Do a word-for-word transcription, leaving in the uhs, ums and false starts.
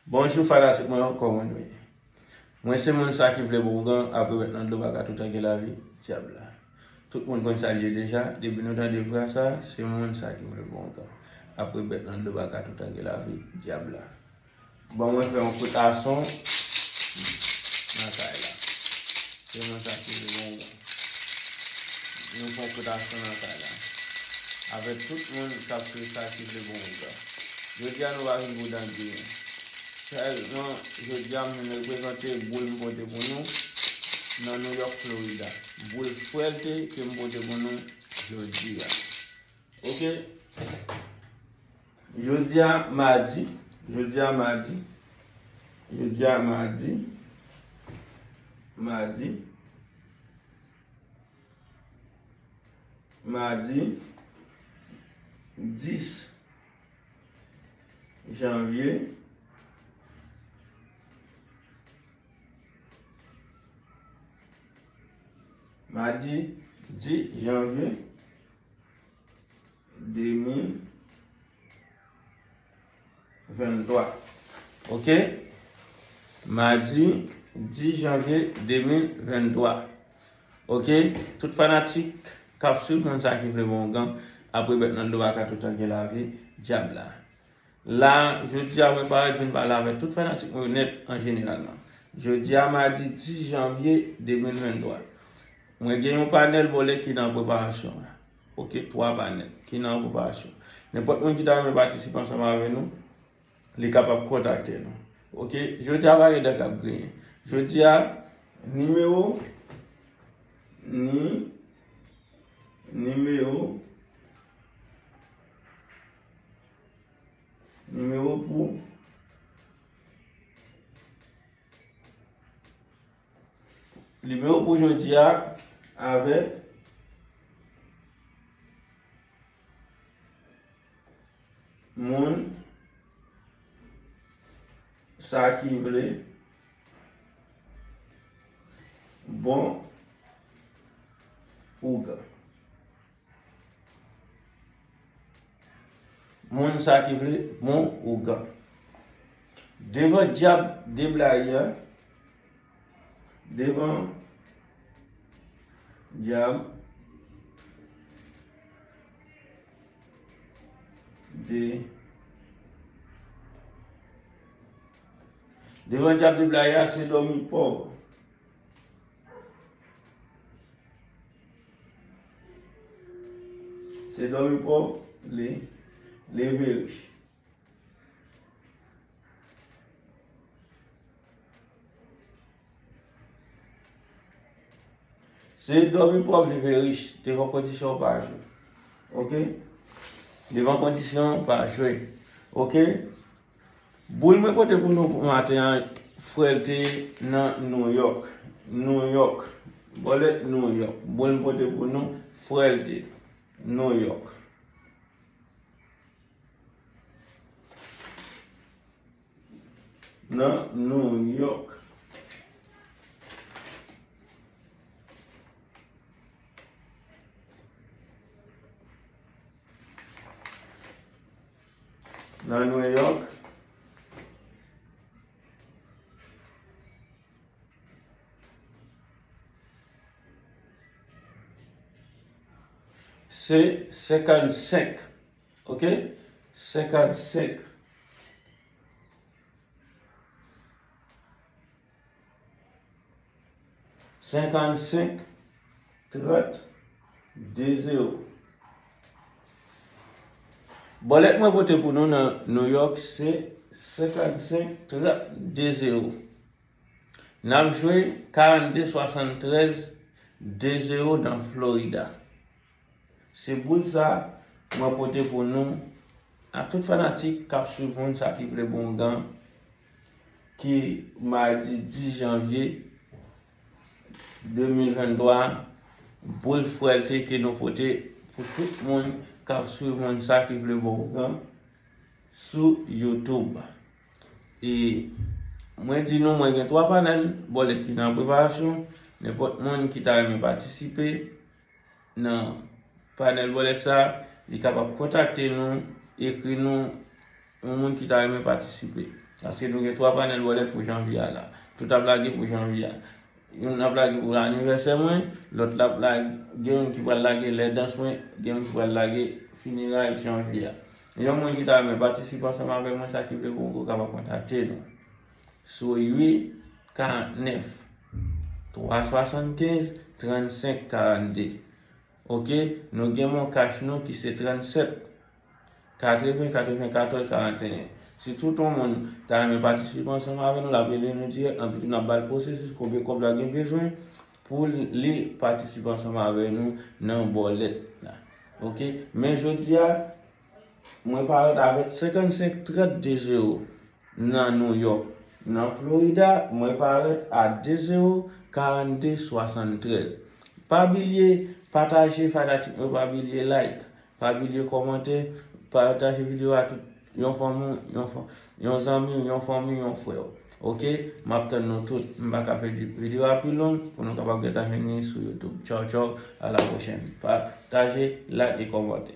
Bonjou fanatik mwen, kòman nou ye? Mwen se moun sa ki vle bon ougan, apre bèt nan dlo pa ka tout ange lavi dyab la. Tout moun konn sa l ye deja, depi nou tande vwa sa, se moun sa ki vle bon ougan, apre bèt nan dlo pa ka tout ange lavi dyab la. Ban mwen fè yon kout ason nan kay la. Se moun sa ki vle bon ougan. Nou fè yon kout ason nan kay la. Avèk tout moun k ap swiv sa ki vle bon ougan. Jodi a nou pa vin pou dandiyen. Sèlman jodi a m vin reprezante boul m pote pou nou nan New York, Florida. Boul frèlte ke m pote pou nou jodi a. Ok. Jodi a madi, jodi a madi, jodi a madi, madi, madi dis janvye, madi dis janvye, de mil venntwa. Ok? Madi dis janvye de mil venntwa. Ok? Tout fanatik k ap swiv moun sa ki vle bon ougan, apre bèt nan dlo pa ka tout ange lavi dyab la. La, jodi a, mwen parèt vin pale avèk tout fanatik mwen yo nèt an jeneralman. Jodi a, madi dis janvye de mil venntwa. Mwen gen yon panèl bòlèt ki nan preparasyon la. Ok, twa panèl ki nan preparasyon. Nenpòt moun ki ta renmen patisipe ansanm avè nou, li kapab kontakte nou. Ok, jodi a pa gen dè k ap griyen. Jodi a, nimewo, ni, nimewo, nimewo pou Nimewo pou jodi a avèk moun sa ki vle bon ougan. Moun sa ki vle bon ougan. Devan dyab deblaye a, devan dyab de, devan dyab deblaye a, se dòmi pòv. Se dòmi pòv, le, leve rich. Se dòmi pòv, leve rich, devan kondisyon pa jwe. Ok? Devan kondisyon pa jwe. Ok? Boul mwen pote pou nou pou maten an, frèlte nan New York. New York. Bòlèt New York. Boul mwen pote pou nou, frèlte. New York. Nan New York. Nan New York. Se senkannsenk. Ok? Senkannsenk. Senkannsenk, trant, de zewo. Bòlèt mwen pote pou nou nan New York se senkannsenk, trant, de zewo. N ap jwe karannde, swasanntrèz, de zewo nan Florida. Se boul sa mwen pote pou nou, a tout fanatik k ap swiv moun sa ki vle bon ougan, ki madi dis janvye de mil venntwa, boul frèlte ke nou pote pou tout moun k ap swiv moun sa ki vle bon ougan sou YouTube. E mwen di nou, mwen gen twa panèl bòlèt ki nan preparasyon. Nenpòt moun ki ta renmen patisipe nan panèl bòlèt sa, li kapab kontakte nou, ekri nou, yon moun ki ta renmen patisipe. Paske nou gen twa panèl bòlèt pou janvye a la. Tout ap lage pou janvye a. Youn ap lage pou anivèsè mwen, lòt la ap lage, gen youn ki pral lage lè dans mwen, gen youn ki pral lage fineray janvye a. Yon moun ki ta renmen patisipe ansanm avè mwen, sa ki vle poko kapab kontakte nou sou uit karant nèf, twa swasann kenz, trannsenk karannde. Ok, nou gen MonCash nou ki se trannsenk, katreven, katrevenkatòz, karanteyen. Si tout yon moun ta renmen patisipe ansanm avè nou, l ap rele nou dirèk, anpi tou n ap ba l pwosesis, konbyen kòb l gen bezwen pou li patisipe ansanm avè nou nan bòlèt la. Ok, men jodi a, mwen parèt avèk senkannsenk trant de zewo nan New York. Nan Florida, mwen parèt a de zewo karannde swasanntrèz. Pa bliye pataje fanatik mwen, pa bliye like, pa bliye kòmante, pataje videyo a tout yon fanmi, yon, fa- yon zanmi, yon fanmi, yon frè. Ok, m ap tann nou tout. M pa ka fè di- videyo a pi long pou nou kapab gentan jwenn li sou YouTube. Tchaw, tchaw, a la pwochèn. Pataje, like e kòmante.